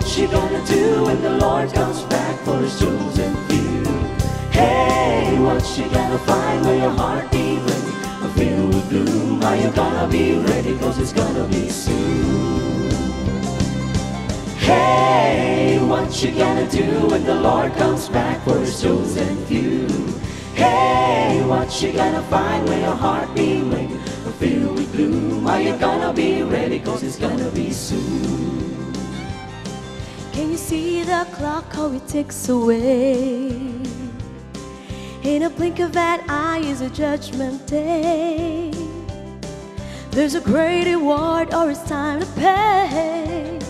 What you gonna do when the Lord comes back for his chosen few? Hey, what you gonna find? Will your heart be ready or filled with gloom? Are you gonna be ready? 'Cause it's gonna be soon. Hey, what you gonna do when the Lord comes back for his chosen few? Hey, what you gonna find? Will your heart be ready or filled with gloom? Are you gonna be ready? 'Cause it's gonna be soon. Can you see the clock, how it ticks away? In a blink of an eye is a judgment day. There's a great reward or it's time to pay.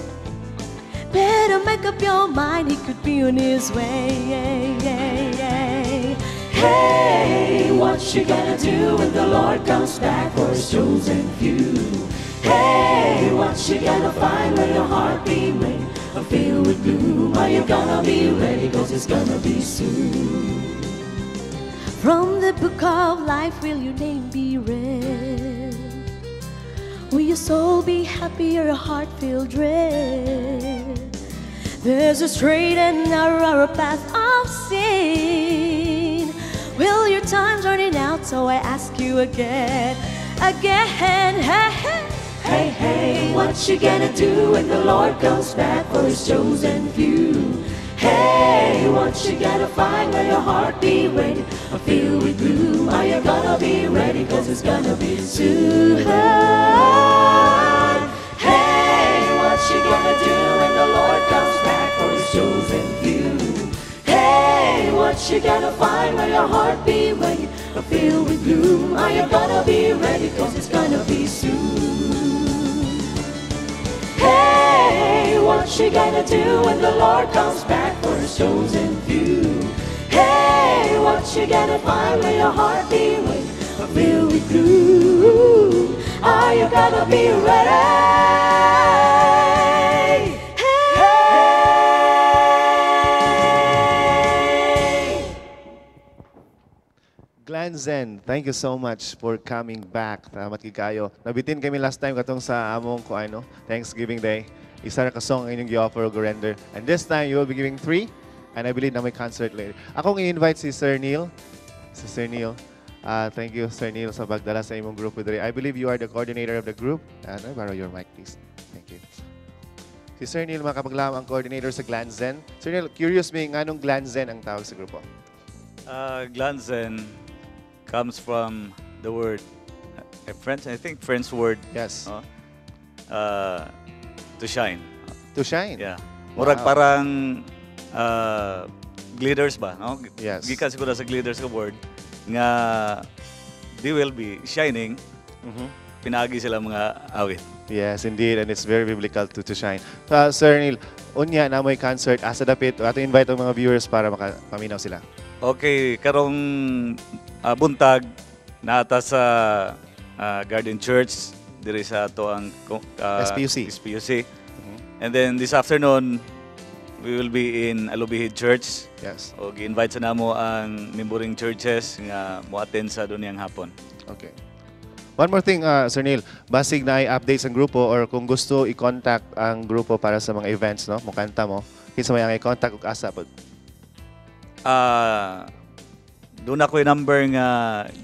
Better make up your mind, he could be on his way. Hey, what you gonna do when the Lord comes back for his chosen few? Hey, what you gonna find? Will your heart be ready or filled with gloom? Are you gonna be ready? 'Cause it's gonna be soon. From the book of life, will your name be read? Will your soul be happy or your heart feel dread? There's a straight and narrow path of sin. Will your time's running out, so I ask you again, again. Hey, hey. Hey, hey, what you gonna do when the Lord comes back for his chosen few? Hey, what you gonna find? Will your heart be ready or filled with gloom? Are you gonna be ready? 'Cause it's gonna be soon. Hey, what you gonna do when the Lord comes back for his chosen few? Hey, what you gonna find? Will your heart be ready or filled with gloom? Are you gonna be ready? 'Cause it's gonna be soon. Hey, what you gonna do when the Lord comes back for his chosen few? Hey, what you gonna find? Will your heart be ready or filled with gloom? Are you gonna be ready? Hey! Glanzen, thank you so much for coming back. Salamat gid kayo. Nabitin kami last time katong sa among ko ano, Thanksgiving Day. Isa ra ka song ang inyong gi-offer og render. And this time you will be giving three and I believe na may concert later. Akong i-invite si Sir Neil. Si Sir Neil. Thank you, Sir Neil, sa pagdala sa imong grupo diri. I believe you are the coordinator of the group. And I borrow your mic, please. Thank you. Si Sir Neil, mga kapaglaom, ang coordinator sa Glanzen. Sir Neil, curious me, nganong Glanzen ang tawag sa grupo? Glanzen comes from the word, a French, I think French word, no? To shine. To shine. Yeah. Murag parang glitters ba, no? Yes. Gikan siguro sa glitters ka word nga they will be shining pinaagi sila mga awit. Yes, indeed, and it's very biblical to shine. Sir Neil, unya na mo'y concert asa dapit. Ato invite ang mga viewers para makapaminaw sila. Okay, karong buntag naa ta sa Garden Church diri sa ato ang SPUC. SPUC. And then this afternoon we will be in Alubijid Church. O gi-invite sa namo ang neighboring churches nga mo-attend sa duniyang hapon. Okay. One more thing, Sir Neil, basig naay updates ang grupo or kung gusto i-contact ang grupo para sa mga events, no? Mukanta mo. Kinsa may ang i-contact ug asa pod? Doon ako yung number nga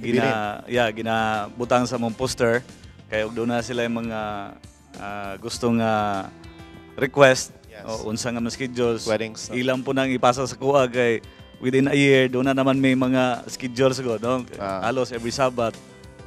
gina yeah, ginabutang sa mong poster kay og doon na sila yung mga gusto nga request o unsa nga mga schedules. Weddings, no? Ilang po nang ipasa sa kuha kay within a year doon na naman may mga schedules ko, no? Halos every Sabbath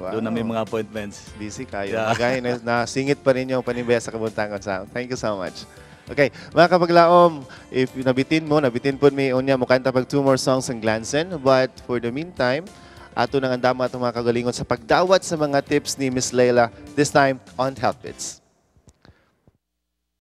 doon na may mga appointments. Busy kayo. Yeah. Magay na, nasingit pa rin yung panimbaya sa kabuntangon sa. Thank you so much. Okay, mga kapaglaom, if nabitin mo, nabitin po mi unya mukanta pag two more songs ang Glanzen. But for the meantime, ato nang andama atong mga kagalingon sa pagdawat sa mga tips ni Miss Leila, this time on Health Bits.